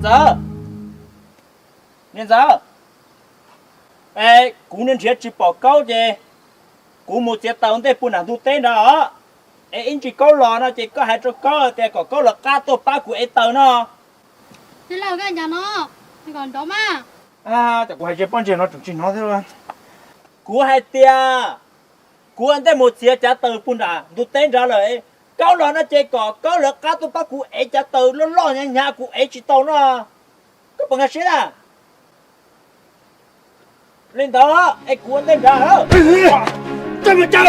Ntxawm, niam ntxawm, es kuv niaj nrhiav tsis pom Kaub ces kuv mus txiav taws ntej puag nram ntug teb nrad os. Es ib ntsis Kaub los no ces koj hais rau Kaub tias kom Kaub lawv qab tuaj pab kuv ev taws no. Tij laug, koj ncav no, kom nrov mas. Kuv hais tsis poj ntseeg no tseem tsis hnov thiab. Kuv hais tias kuv ua ntej mus txiav cov taws puag nram ntug teb nrad lawm, Kaub los no ces kom Kaub lawv qab tuaj pab kuv ev cov taws loj loj hnyav hnyav kuv ev tsis tau no. Koj puas nkag siab na? Li ntawd es kuv ua ntej nrad. Txawj mas caw,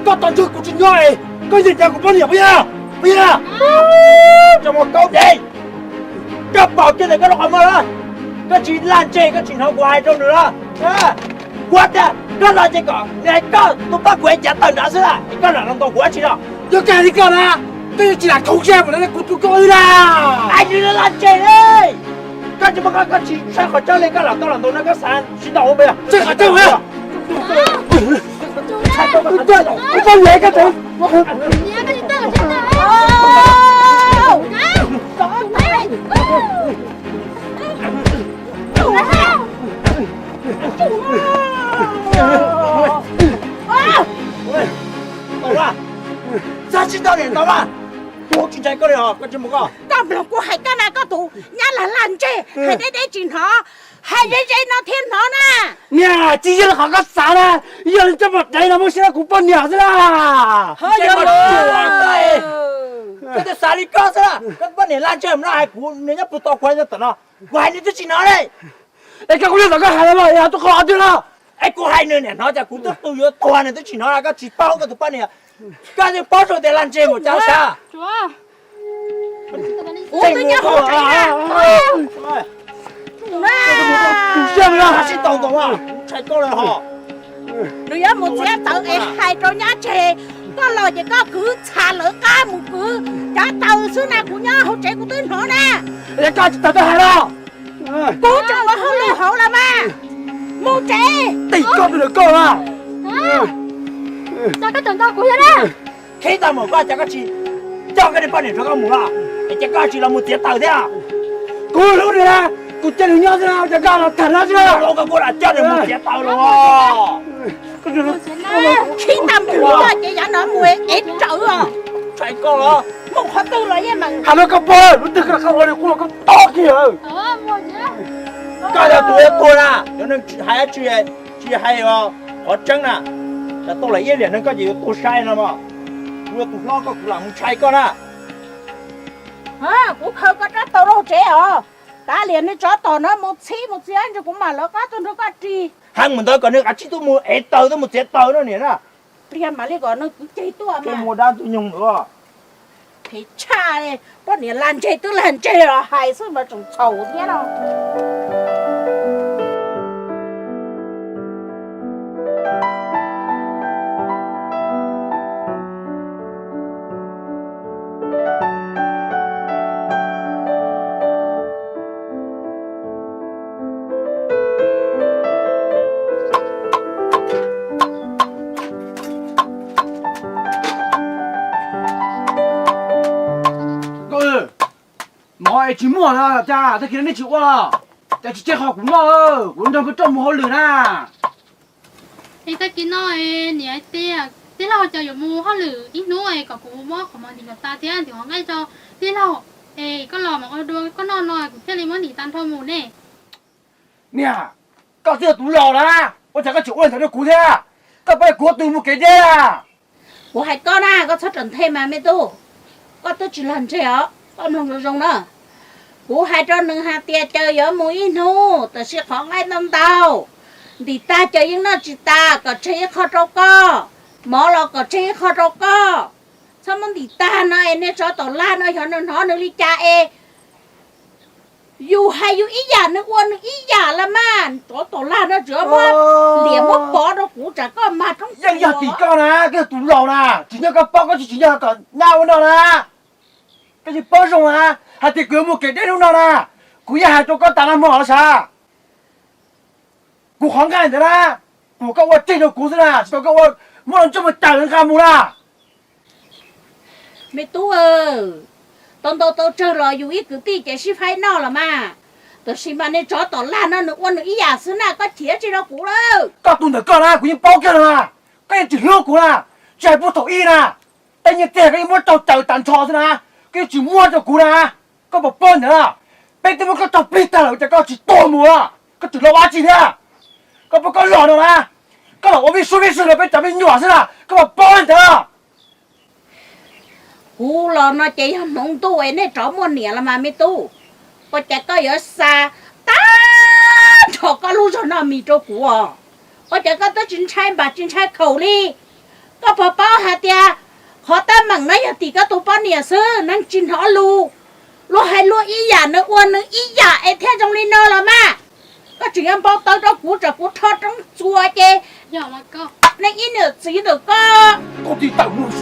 koj tos ntsoov kuv tsis nyob es koj yeej ncav kuv poj niam puas yog? Puas yog? Tso mus Kaub dev, koj pom kiag ntawm koj lub qhov muag los, koj tsis lag ntseg, koj tsis hnov kuv hais rau nws los? Kuv tias koj los ces kom nws hais koj tus pab kuv ev cov taws nrad xwb las, es koj lam los ntaus kuv dab tsi no? Yog koj hais li koj na, koj yuav tsis lam khoov zaj mus no kuv tus koj wb na. Hais nws lag ntseg li, koj tsis muaj, koj tsis saib qhov tseeb li, koj lam tau lam ntaus no koj xav sib ntaus ua npe. Saib qhov tseeb. Kuv poj niam koj tseem, xav sib ntaus niam ntaus mas, kuv tsis ntshai koj li os, koj tsis muaj koj. Koj mloog kuv hais koj na, koj tus nyab lag lag ntseg, hais deb deb tsis hnov, hais ze ze no thiaj hnov na. Niam, tsis yog li qhov koj xav na, yog li coj pom dev no muab siab rau kuv poj niam xwb na. Ho yog li, koj twb xav li koj xwb na, koj poj niam lag ntseg no hais kuv, nws nyob puag tom kuv hais tam no, kuv hais nws twb tsis hnov li. Es koj kuj yog tom koj hais los mas, yog tus qhov twg los? Es kuv hais nws niam hnov cas kuv twb tu yuav tuag nws twb tsis hnov, koj tsis paub koj tus poj niam, koj yeej paub zoo tias lag ntseg mus cas sav. Sib ntaus ntaus, ntshai koj li ho. Nws yuav mus txiav taws es hais rau nyab tseg, koj los ces koj kwv txha lawv qab mus kwv cov taws xwb na, kuv nyob hauv tsev kuv twb hnov na. Es koj tsis tau tuaj hais los? Kuv tseem ua hauj lwm hauv los mas. Mus tsev. Tim koj tus ntawm koj na. Cas koj tseem ntaus kuv thiab na? Khib tau mus koj cas koj tsis coj koj niag poj niam nrog koj mus los? Es cas koj tsis los mus txiav taws thiab? Kuv hlub nws na, kuv cia nws nyob xwb na, cas koj los tham no xwb na. Koj kuj lam coj nws mus txiav taws los. Khib tau mus koj ces yav no mus ev rawv os. Ntshai koj los. Mus qhov twg los yeej meem. Hais no koj pog, lub twg koj ua li qub los koj tob kiag. Koj yog tus yuav tuag na, cov neeg hais dab tsi tsis hais qhov tseeb na. Cas tau lam ib liam neeg koj ces yuav tuag sai no mas. Kuv yog tus hlob koj kuv lam mus ntshai koj na. Kuv khaws koj rab taus rau tsev os. Kav liam nws tsov tom no mus txhib mus txiav ntsis kuv mam lawv qab tuaj nrog koj ris. Heev mus ntawd kom nws kav tsij tuaj mus ev taws tuaj mus txiav taws no niam na. Pliag mam li kom nws kwv ceg tuaj mas. Mus dab tus nyoog ntawd. Phem tshaj li, poj niam lag ntseg twb lag ntseg los hais xwb mas tseem txhaum thiab no. Mov es tsis muaj los cas tag kis no nej tsis ua los? Cas tsis tseg qhov kuv noj, kuv nrog peb roj mus hauj lwm na. Es tag kis no niam hais tias tij laug cas yuav mus hauj lwm ib hnub es kom kuv muab qhov mov ntim kom tas thiab ntim qhov nqaij rau tij laug, es koj los mas ua dua koj noj no kuv thiaj li muab ntim tag nrho mus ne. Niam, koj twb yog tus laus na, ua cas koj tseem ua li ntawd rau kuv thiab? Koj pab kuv ua tus mus kev deb a. Kuv hais koj na, koj txhob rawm nthe mas me tub. Koj twb tsis lag ntseg os, koj mloog zoo zoo na. Kuv hais rau nws hais tias caws yuav mus ib hnub, tab sis qhov nqaij ntau ntau, ntim tag caws yeej noj tsis tas, kom tseg ib qho rau koj. Mov los kom tseg ib qho rau koj. Txhob muab ntim tag no es nej tsov tom lag no xyov nws hnov nws li cas es yus hais yus ib yam nws ua nws ib yam los mas, tsov tom lag no tsuas muab liam muab pov rau kuv tsam koj mag roob. Yeej yog tim koj na, koj yog tus laus na, tsis yog koj paub koj tsis tsis yog kom nyab ua no na. Koj yeej paub zoo na, hais tias kuv yuav mus kev deb hnub no na, kuv yeej hais rau koj tas nag hmo los sav. Kuv qhov nqaij ntawd na, kuv koj ua tseg rau kuv xwb na, tsis tau koj ua muab los ntsuj mus tawm nqa mus na. Me tub, Tau ntau tau tsawg los yus ib kwv tij ces sib faib noj los mas. Tab sis mas niag tsov tom lag no nws ua nws ib yam xwb na, koj chim tsis rau kuv lawm. Koj tus ntawm koj na kuv yeej paub kiag los mas, koj yeej tsis hlub kuv na. Tsis hais puag thaum ub na, tej nyiaj txiag koj yeej muab rau cawm tas nrho xwb na, koj yeej tsis muab rau kuv na. Koj puas paub ntawd? Peb twb muab koj rau plig tag lawm cas koj tsis tuag mus, koj tseem los ua dab tsi thiab? Koj puas koj los no na, koj los ua vij sub vij sw rau peb cov me nyuam xwb na, koj puas paub ntawd? Kuv los no ces yog hmoov ntuj es nej rov muaj niam los mas me tub. Ua cas koj yuav xa tag nrho koj lub zog noj mis rau kuv os? Ua cas koj twb tsis ntshai npam tsis ntshai khaum li? Koj puas paub hais tias qhov teeb meem no yog tim koj tus poj niam xwb, neeg tsis hnov lus, luag hais luag ib yam nws ua nws ib yam es thiaj zoo li no los mas. Koj tseem yuav npau taws rau kuv, tsam kuv rho roob txuas ces nej ib niam txiv ntawm koj. Koj tsis tawm mus,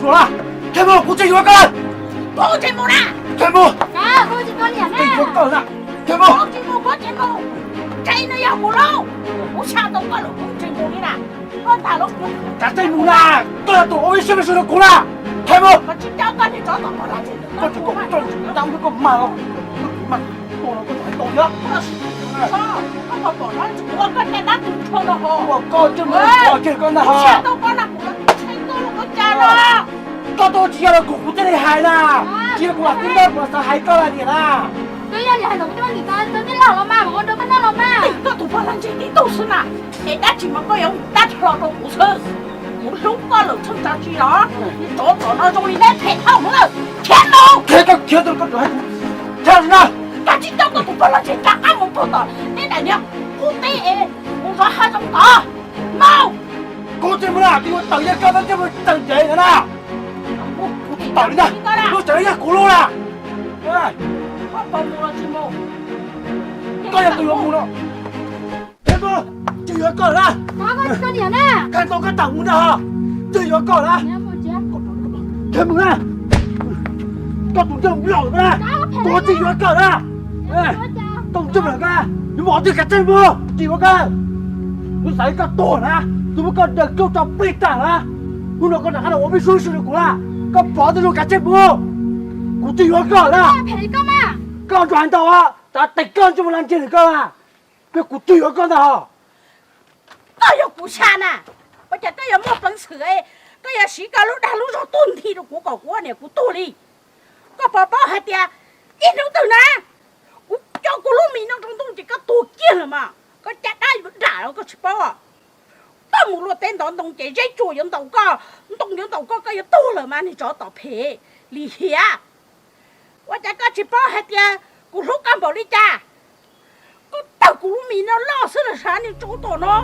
kuv tsis yuav koj. Koj tsis mus na. Tsis mus. Koj tsis mus, koj tsis mus. Ntshe no yog kuv lub, kuv xav tau koj lawm kuv tsis mus li na. Koj ntag lub, kav tsij mus na. Koj yog tus ua vij sub vij sw rau kuv na. Tsis mus. Koj tsis coj koj niag tsov tom koj, koj tsis kom koj tau koj mas los, mas tua los koj tsis hais tau thiab. Koj pom no ua koj caj dab tus nrho no ho. Ua koj coj mus ua kiag koj ntag ho. Koj tuaj tsis yog los kuv, kuv thiaj li hais na. Tsis yog kuv lam tib noj kuv lam xav hais koj niam na. Koj yog niam hais los koj niam tab tij laug los mas, ua rau koj noj los mas. Koj tus poj laib ntseg tib tug xwb na, es dab tsi mas koj yuav tab hlo rau kuv xwb. Kuv hlub koj lawm txhob tso tsis los, niag tsov tom no zoo li neb phem dhau lawm. Khiav mus. Khiav, koj khiav, koj khiav na. Koj tsis coj koj tus poj laib ntseg rov qab mus puag tom nej daim niag qub teb es mus zov hav zoov tod. Mus. Kuv tsis mus na, kuv yuav tawm yog koj tab tsis mus tawm ntev ntawd na. Kuv tsis tawm li ntag, lub tsev no yog kuv lub na. Koj yog tus yuav mus no. Tsis yuav koj na. Koj tau koj tawm mus ntag, tsis yuav koj na. Khiav mus na. Koj tus ntsej muag loj na, kuv tsis yuav koj na. Koj tus ntsej muag loj na, yuav mus qhov twg kav tsij mus, tsis yuav koj. Kuv xav koj tuag na, kuv muab koj daws kauj tso plig tag na. Hnub no koj rov qab los ua vij sub vij sw rau kuv na, koj pom tej zoo kav tsij mus. Kuv tsis yuav koj na. Koj ntsuas hais ntau, tsam tes koj ntsej muag lag ntseg koj na. Kuv tsis yuav koj ntag. Koj yog kuv xya na, ua cas koj yuav muaj peev xwm, koj yuav siv koj lub dag lub zog tuaj nthi rau kuv kom kuv ua niam kuv tuag li? Koj puas paub hais tias ib hnub twg na, kuv coj kuv lub mis no rau ntuj ces koj tuag kiag lawm mas, koj caj dab yuav dam los koj tsis paub. Koj mus luaj teb ntov ntoo ces zeb tsuas yuav ntaus koj, ntoo yuav ntaus koj, koj yuav tuag lawm mas niag tsov tom phem lim hiam. Ua cas koj tsis paub hais tias kuv hlub koj npaum li cas? Koj tawg kuv lub mis no loj xwb los sav niag tsov tom no.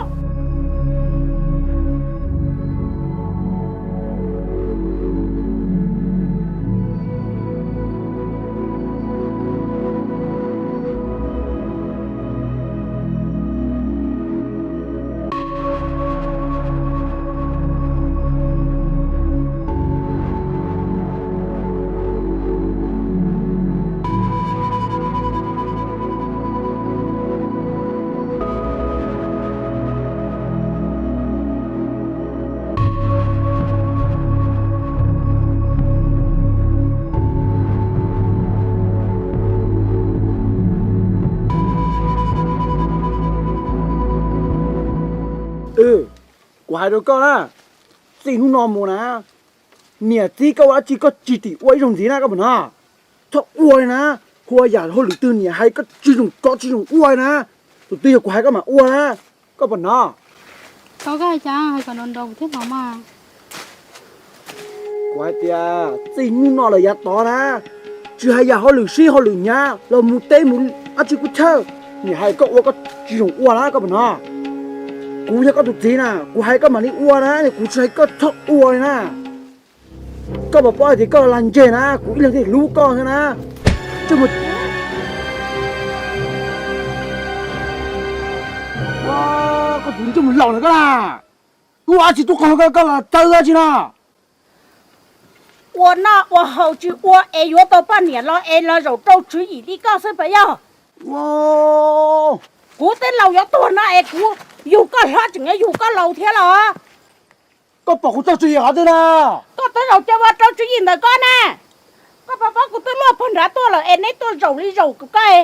Kuv hais rau koj na, txij hnub no mus na, niam txiv koj ua dab tsi koj tsis tim ua ib zaug ntxiv na koj puas hnov? Txhob ua li na, ua yam hauj lwm twg niam hais koj tsis zoo kov tsis zoo ua li na. Tus twg yog kuv hais koj mam ua na, koj puas hnov? Tau koj hais cas hais kom nrov nrov kuv thiaj hnov mas. Kuv hais tias txij hnub no lawm yav tod na, tsis hais yam hauj lwm sib hauj lwm hnyav los mus teb mus dab tsi kuj chawj, niam hais koj ua koj tsis zoo ua na koj puas hnov? Kuv yog koj tus txiv na, kuv hais koj mam li ua na, kuv tsis hais koj txhob ua li na. Koj puas paub hais tias koj lag ntseg na, kuv ib leeg thiaj hlub koj thiab na. Ntsej muag, koj tus ntsej muag laus na koj na, ua dab tsi tub qog koj los txawj dab tsi no? Ua noj ua haus tsis ua es yuav tau poj niam los es los zaum rau tswv yim li koj xwb puas yog? Kuv twb laus yuav tuag no es kuv yug koj hlob tseem yuav yug koj laus thiab los? Koj pom kuv txoj tswv yim qhov twg na? Koj twb zaum cia ua rau tswv yim ntawm koj na. Koj paub paub kuv twb luaj pog nrad tuaj lawm es neb tuaj zaum li zaum koj,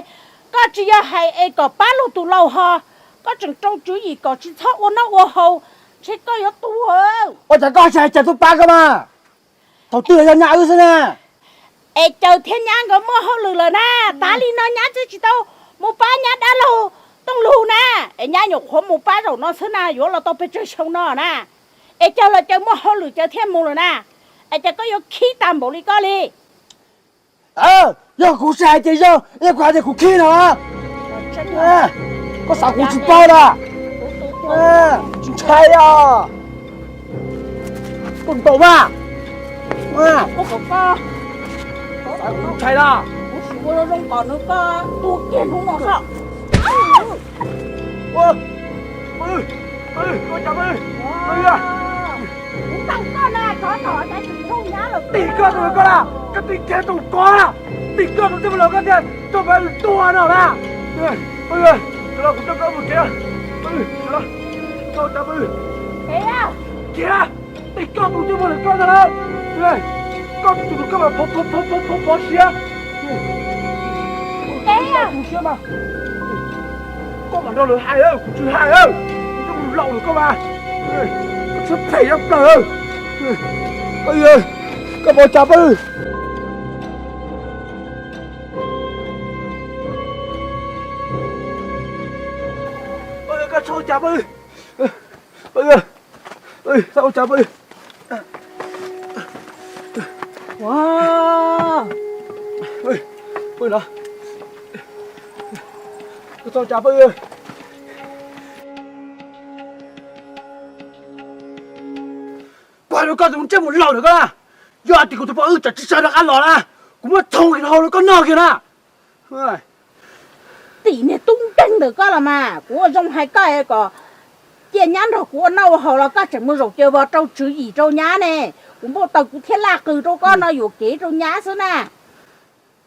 koj tsis yog hais es kom pab luag tus laus ho, koj tseem rau tswv yim kom tsis txhob ua noj ua haus, ntshe koj yuav tuag. Ua cas koj tsis hais Caws tuaj pab koj mas? Thaum twg los yog nyab wb xwb na. Es Caws thiab nyab nkawd muaj hauj lwm lawm na, tas li no nyab twb tsis tau mus pab nyab dab laug Tooj Lug na, es nyab nyuam qhuav mus pab zaum no xwb na, yuav los tau pes tsawg xyoo no na. Es Caws los Caws muaj hauj lwm Caws thiaj mus lawm na, es cas koj yuav khib tag npaum li koj li? Yog kuv tsis hais ces yog, yog kuv hais tias kuv khib no. Koj xav kuv tsis paub na. Tsis ntshai os. Koj ntaus mas. Xav kuv ntshai na. Tim koj tus koj na, koj tim kiag tus koj na, tim koj tus twb mus laus koj tias rau pab tua no na. Los kuv coj koj mus tsev, koj ua cas pw, kiag, tim koj tus twb mus laus koj ntag lauj. Koj tus tus koj mas phov phov phov phov phov siab. Tus siab mas, koj mam nrog lawv hais, kuv tsis hais, kuv twb mus laus lawm koj mas, koj siab phem ib yam plaws. Koj ua cas pw. Koj txhob ua cas pw, txhob ua cas pw. Pw no, koj txhob ua cas pw. Kuv hais rau koj tias kuv ntsej muag laus lawm koj na, yog tias kuv tus poj wb tseem tsis sawv rov qab los na, kuv muab txhoov kiag hau rau koj noj kiag na. Tim niag tub nkeeg ntawm koj los mas, kuv ua zoo hais koj kom cia nyab nrog kuv ua noj ua haus los koj tseem mus zaum caws vos rau tswv yim rau nyab ne. Kuv npau taws kuv thiaj laj qws rau koj no yuam kev rau nyab xwb na.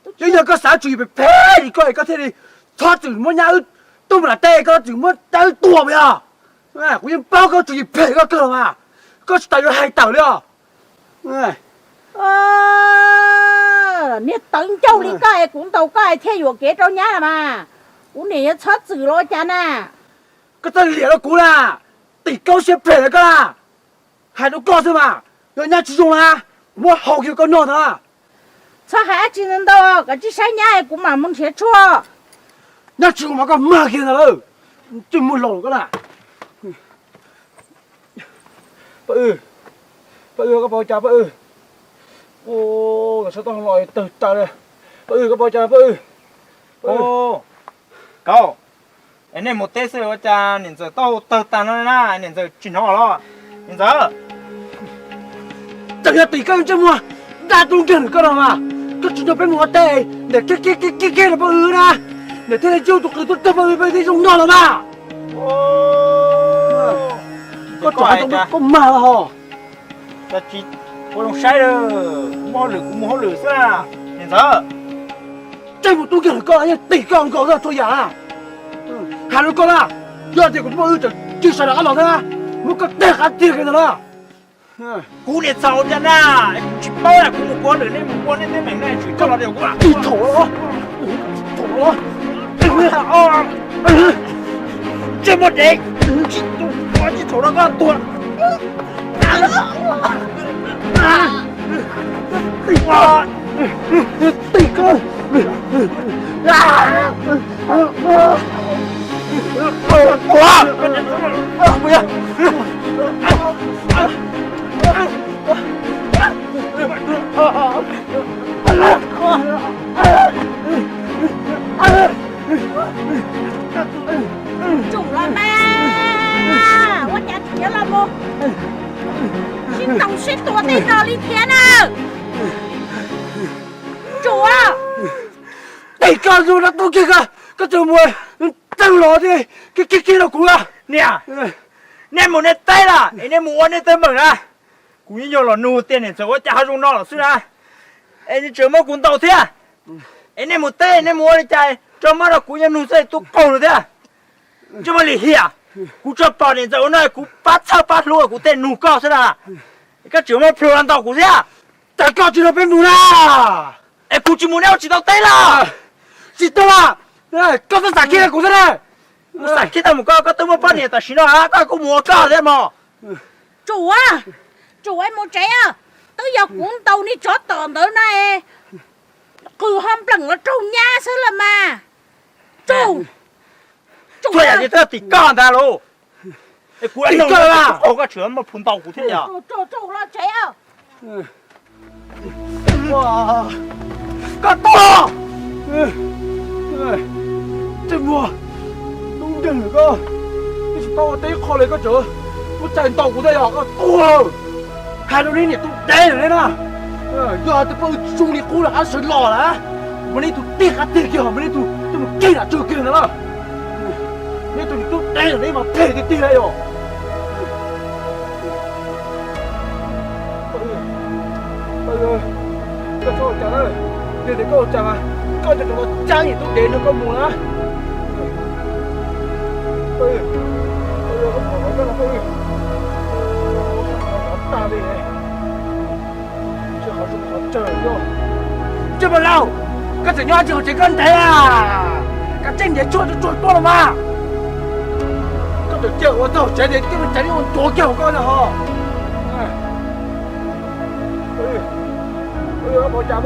Twb yog koj xav tswv yim phem phem li koj es koj thiaj li txhob txwm muab nyab wb tuaj mus nram teb, koj txwm muab nyab wb tua mas yog. Kuv yeej paub koj tswv yim phem koj kawg los mas, koj tsis tas yuav hais tawm li os. Niag tawv ncauj li koj es kuv ntaus koj es thiaj yuam kev rau nyab los mas, kuv niam yuav txhob txwm los ua cas na. Koj txhob liam rau kuv na, tim koj siab phem lawm koj na. Hais rau koj xwb mas, yog nyab tsis zoo na, kuv muab hau kiag koj noj ntag. Txhob hais dab tsi ntau ntau, koj tsis saib nyab kuv mam mus nrhiav tshuaj. Nyab tsis zoo mas koj mag kiag ntag lauj, ntsej muag laus koj na. Paj Wb, Paj Wb, koj pom cas Paj Wb? Ua, sab toj los tawg tas li. Paj Wb, koj pom cas Paj Wb? Paj Wb. Kauj, es nej mus teb xwb ua cas niam ntxawm taub hau tawg tas no na, niam ntxawm tsis hnov los? Niam ntxawm. Tseem yog tim koj ntsej muag dab tub nkeeg koj no mas, koj tsis nrog peb mus ua teb, niam kiag kiag kiag kiag rau Paj Wb na, niam thiaj li coj tus qws tuaj rau Paj Wb, Paj Wb thiaj zoo noj los mas. Koj tsom hais tau koj mag los hos. Ua zoo saib, kuv muaj hauj lwm kuv mus hauj lwm xwb na, niam ntxawm. Ntsej muag tub nkeeg koj yeej tim koj nkaus koj txhua yam na. Hais rau koj na, yog tias kuv tus Paj Wb tseem tsis sawv rov qab los thiab na, muab koj teg qab tiag kiag ntag na. Kuv niam txhaum cas na, kuv tsis paub na, kuv mus ua lwm nej mus ua nej teeb meem na, tsis coj los tias kuv tsis txhaum los, txhaum los. Ntsej muag dev, tsis tu, tsis txhaum rau koj tuag. Tim koj. Tsum los mas, ua cas tseem yuav los mus sib ntaus sib tua tej no li thiab na? Tsum. Tim koj zoo no tub kiag koj, koj tseem mus tawg los thiab kiag kiag rau kuv. Niam, nej mus nej teb lawm es nej mus ua nej teeb meem na. Kuv yeej yog los nug tias niam ntxawm ua cas ho zoo no los xwb na, es nej tseem muab kuv ntaus thiab. Es nej mus teb nej mus ua li cas tso mob rau kuv, yeej nug xwb tub qaug lawm thiab. Ntsej muag lim hiam, kuv tsuas pom niam ntxawm ua no kuv pab txhawj pab hlub kuv thiaj nug koj xwb na. Koj tseem muab plhu los ntaus kuv thiab. Cas koj tsis nrog peb mus na? Es kuv tsis mus neb ua tsis tau teb los? Tsis tau, koj txhob xam kiag kuv thiab na. Kuv xam kiag tau mus koj, koj twb muaj poj niam tam sim no, koj kuj mus ua koj thiab mog. Tsum, tsum mus tsev os. Twb yog kuv ntaus niag tsov tom ntawd na, qws ho npleem los raug nyab xwb los mas. Tsum, tsum, yam li twb tim koj ntag lauj. Es kuv tim koj, koj tseem muaj plhu ntaus kuv thiab yog? Tsum los tsev os. Koj tuag! Tej muag, tub nkeeg koj, twb tsis paub ua teb qho li koj tseem muab txais ntaus kuv thiab yog koj tuag! Hais rau neb niam tub dev lawm na, yog hais tias peb ua zoo li qub lawm ab sawv los lawm, muab neb tus teg qab teg kiag, muab neb tus coj mus kig nram tsag kiag ntag na. Neb tus niam tub dev lawm neb mas phem tiag tiag yom. Koj txhob ua cas na, yog tias koj ua cas mas koj cov tub los cab niam tub dev nrog koj mus na. Tsis mas Lauj, koj tseem nyob tsis hauv tsev koj ntev a? Kav tsij nrhiav tshuaj tsuag tsuag tuaj los mas. Koj tseem cia ua txog tsev tias tij me tsev ua ntuav kiag hauv koj na ho. Pov cas